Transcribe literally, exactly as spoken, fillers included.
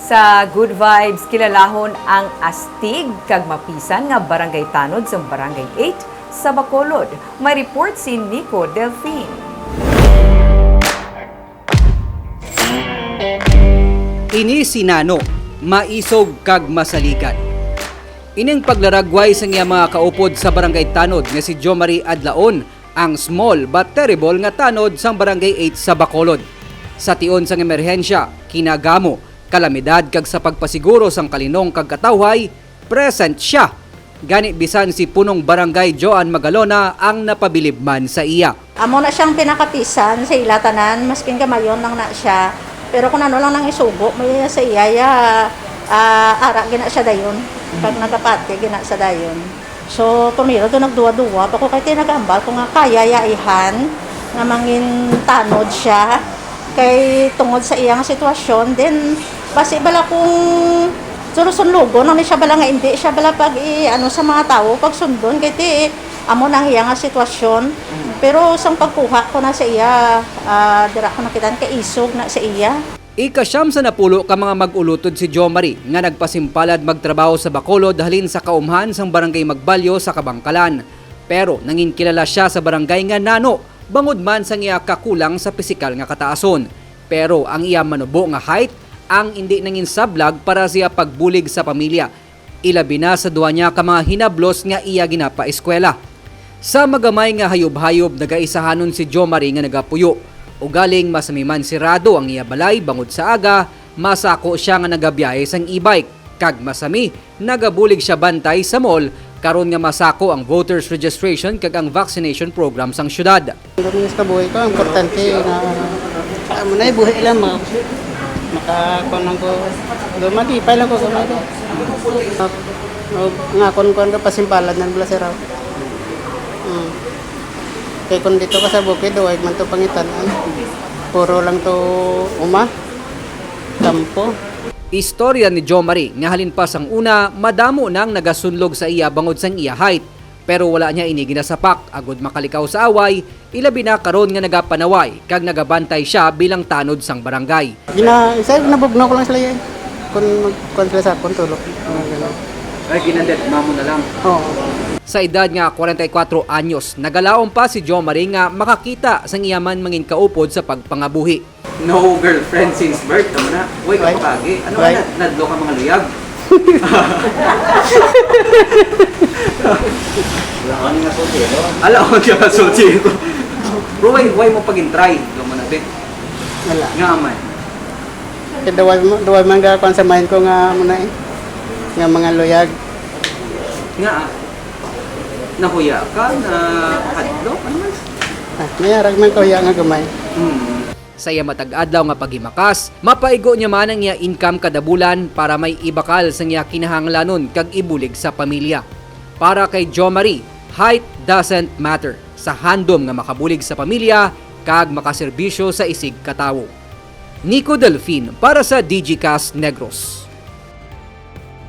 Sa Good Vibes, kilalahon ang astig kag mapisan nga barangay tanod sang Barangay eight sa Bacolod. May report si Nico Delfin. Ini si Nano, maisog kag masaligan. Ining paglaragway sang iya mga kaupod sa Barangay Tanod nga si Jo Marie Adlaon, ang small but terrible nga tanod sang Barangay eight sa Bacolod. Sa tion sang emerhensya, kinagamo, kalamidad kag sa pagpasiguro sang kalinong kag katawhay, present sia. Gani bisan si Punong Barangay Joan Magalona ang napabilib man sa iya. Amo na siyang pinakapisan sa ila tanan, maskin gamayon lang na siya. Pero kung ano lang nang isugo mo iya sa iya, ya, ah, ara gina siya dayon. Pag nagapati gina sa dayon. So, primero do nagduwa-duwa pa ko kay tinagambal ko nga kaya yaihan nga mangin tanod siya. Kay tungod sa iya nga sitwasyon, then basi bala kung surusunlugon lang ni siya bala nga hindi siya bala pag i-, ano sa mga tawo, pagsundon kay ti amo nang iya nga sitwasyon. Pero sang pagkuha ko na sa iya, ah, dira ko nakitaan kay isog na sa iya. Ikasyam sa napulo ka mga mag-ulutod si Jo Marie nga nagpasimpalad magtrabaho sa Bacolod halin sa kaumhan sang Barangay Magbalyo sa Kabangkalan. Pero nangin kilala sia sa barangay nga Nano bangod man sang iya kakulang sa pisikal nga kataason. Pero ang iya manubo nga height ang indi nangin sablag para sa iya pagbulig sa pamilya, ilabi na sa duha niya ka mga hinablos nga iya ginapaeskwela. Sa magamay nga hayub-hayub, nagaisahanon si Jo Marie nga nagapuyo. Ugaling masami man sirado ang iya balay bangod sa aga, masako sia nga nagabiyahe sang e-bike, kag masami nagabulig sia bantay sa mall karon nga masako ang voters registration kag ang vaccination program sang syudad. Ang sa kabuhi ko, ang importante nga amo na buhi lang, ma-, makakuan lang ko. Dumadipay lang ko, gamay ko. Nga kon kuan ka, pasimpalad na bala sira. Mm. Kay kung dito ka sa bukid, way man to pangitan-an. Puro lang to uma, kampo. Istorya ni Jo Marie nga halin pa sang una, madamo nang nagasunlog sa iya bangod sang iya height. Pero wala niya ini ginasapak agud makalikaw sa away, ilabi na karon nga nagapanaway kag nagabantay sia bilang tanod sang barangay. Gina-, isa, nabugnaw ko lang sila, eh. Kung mag-, kung sila sa akon, tulog. Mga ganun. Ay, ginadetma mo na lang. Oo. Sa edad nga kwarenta y kuwatro anyos, nagalaom pa si Jo Marie nga makakita sang iya man mangin kaupod sa pagpangabuhi. No girlfriend since birth, tama na. Uy, Why? Kapakagi. Ano Why? Ka na? Nadlo ka mga luyag? Wala ka nga soltero. Ala, wala ka nga soltero. Bro, why, why mo pag-intry? Doon mo na, be. Wala. Nga man. Kaya duway mo, duway man ga kuan sa mind ko nga muna eh. Nga mga luyag. Nga, ah. Nahuya ka, na hadlok, ano man? Ah, mayarag man kahuya nga gamay. Hmm. Sa iya matag adlaw nga paghimakas, mapaigo niya man ang iya income kada bulan para may ibakal sa iya kinahanglanon kag ibulig sa pamilya. Para kay Jo Marie, height doesn't matter sa handom nga makabulig sa pamilya kag makaserbisyo sa isig ka tawo. Nico Delfin para sa Digicast Negros.